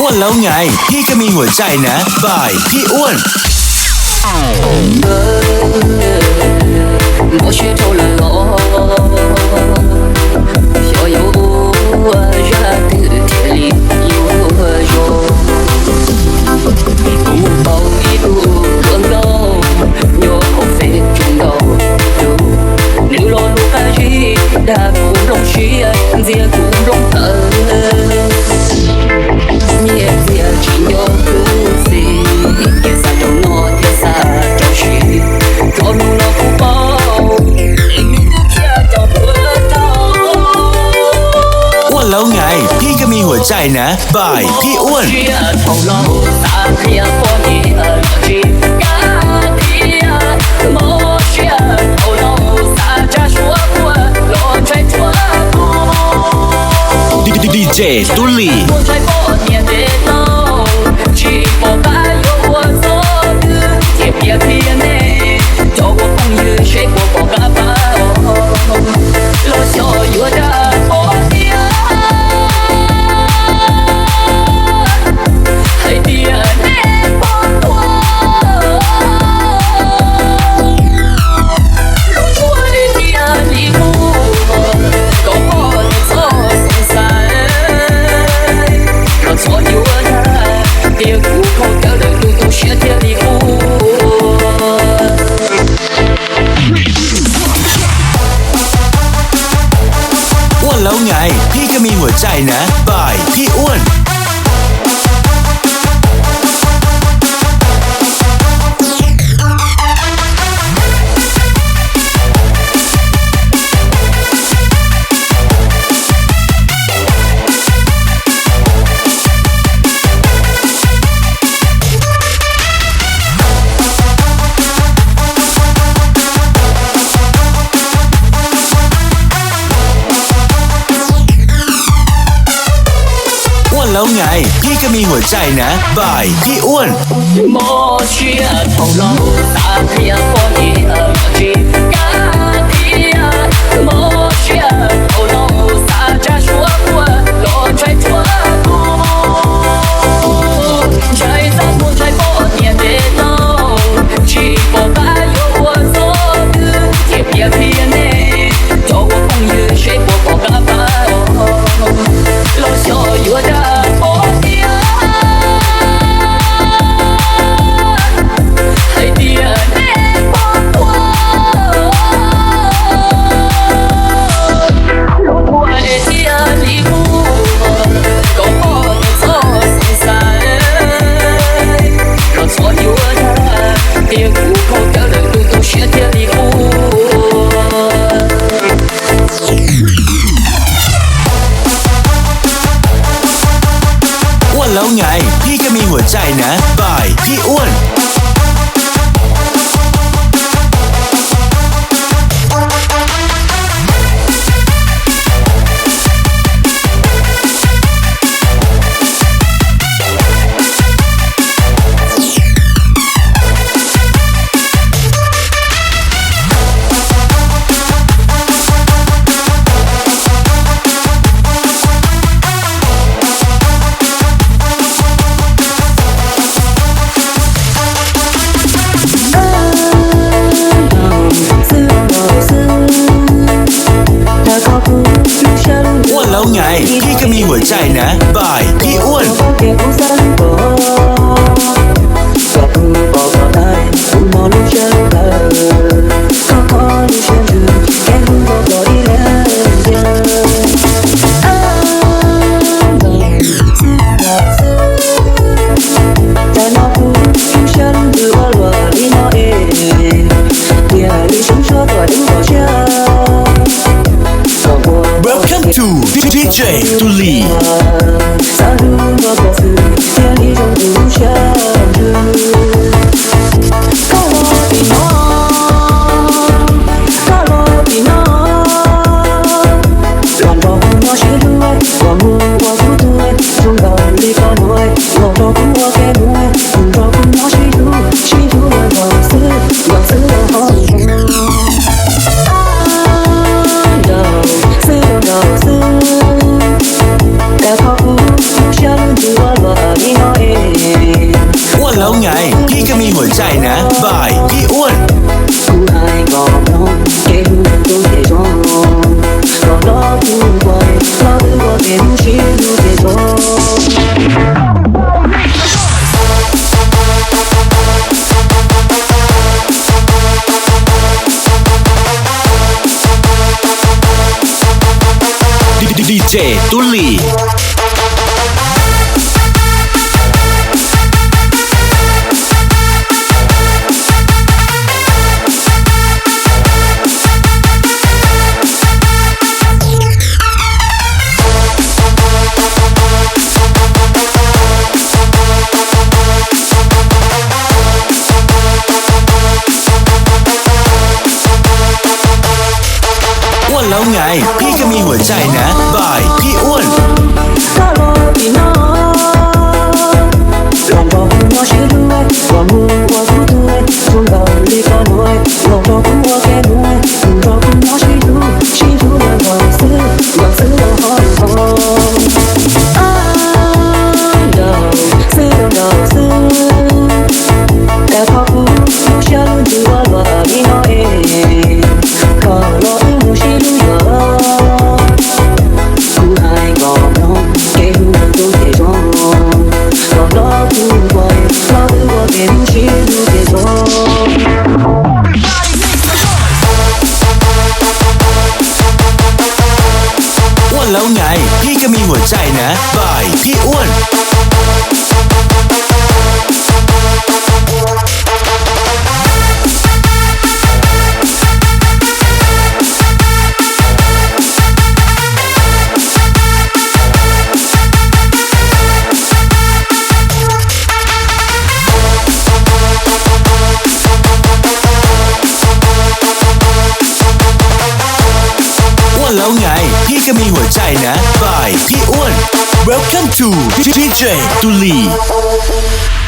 Ua laub nyaiv, pib ka mi huam tsaim na, by Phib Uaj. Muab siab rau lawm los, xyov yuav ua zaj twg thiaj li yuav zoo. Kuv tau ib tug hluas nkauj nyob hauv Feb tseem ntaus lus, nws los lus qab zib dag kuv nplooj siab, ntxias kuv nplooj tawv. Nyiaj txiag tsis nco kuv xis, thiaj xa rau noj thiaj xa rau siv. Txog hnub no kuv paub, nws twb khiav rau puag tod. Ua laub nyaiv, pib ka mi huam tsaim na, by Phib Uaj. Siab thaum no xav qhia poj niam los tsis kav tias, mob siab thaum no xav tsa suab tuaj los ntshai tshuav kuv. D J Tub Lis. Ntshai poj niam ntev tau, tsis pom qab yuav ua txoj twg thiaj piav qhia nej, cov ua phooj ywg seb puas pom qab pab, los xyov yuav dag poj niam hais tias nej pom tuaj. Lub suab thiaj li muaj, kom poj niam txhob xav, los txhob yuav dag tias kuv khaub cawv lawm tus tu siab thiaj li muaj. Ua laub nyaiv, pib ka mi huam tsaim na, by Phib Uaj. Ua laub nyaiv, pib ka mi huam tsaim na, by Phib Uaj. Mob siab thaum no xav qhia poj niam los tsis kav tias, mob siab thaum no xav tsa suab tuaj los ntshai tshuav kuv. Ntshai txaj muag ntshai poj niam ntev tau, tsis pom qab yuav ua txoj twg thiaj piav qhia nej, cov ua phooj ywg seb puas pom qab pab, los xyov yuav dag poj niam hais tias nej pom tuaj. Lub suab thiaj li muaj, kom poj niam txhob xav, los txhob yuav dag tias kuv khaub cawv lawm tus tu siab thiaj li muaj. Ua laub nyaiv, pib ka mi huam tsaim na, by Phib Uaj. Ua laub nyaiv, pib ka mi huam tsaim na, by Phib Uaj. Welcome to D J Tub Lis. J Tub Lis. Ua laub ngai, พี่ก็มีหัวใจนะ by พี่อ้วน Koj los tim no, los nrog kuv nyob sib hlub, los mus ua tub tuag, txhua nkawm li koj nuav, los nrog kuv ua ke nuav, los nrog kuv nyob sib hlub, sib hlub los nkaus xwb, nkaus xwb los ho nkaus, nkaus xwb los nkaus xwb. Cas koj kuv lub siab lub ntsws ua luaj li no es, koj los wb mus sib hlub yuav, kuv hais kom mloog, kev hlub tus ces zoo, los nrog kuv ua, los wb ua ke mus sib hlub ces zoo. Ua laub ngai, พี่ก็มีหัวใจนะ by พี่อ้วน Ua laub ngai, พี่ก็มีหัวใจนะ by พี่อ้วน Welcome to ดีเจ Tub Lis.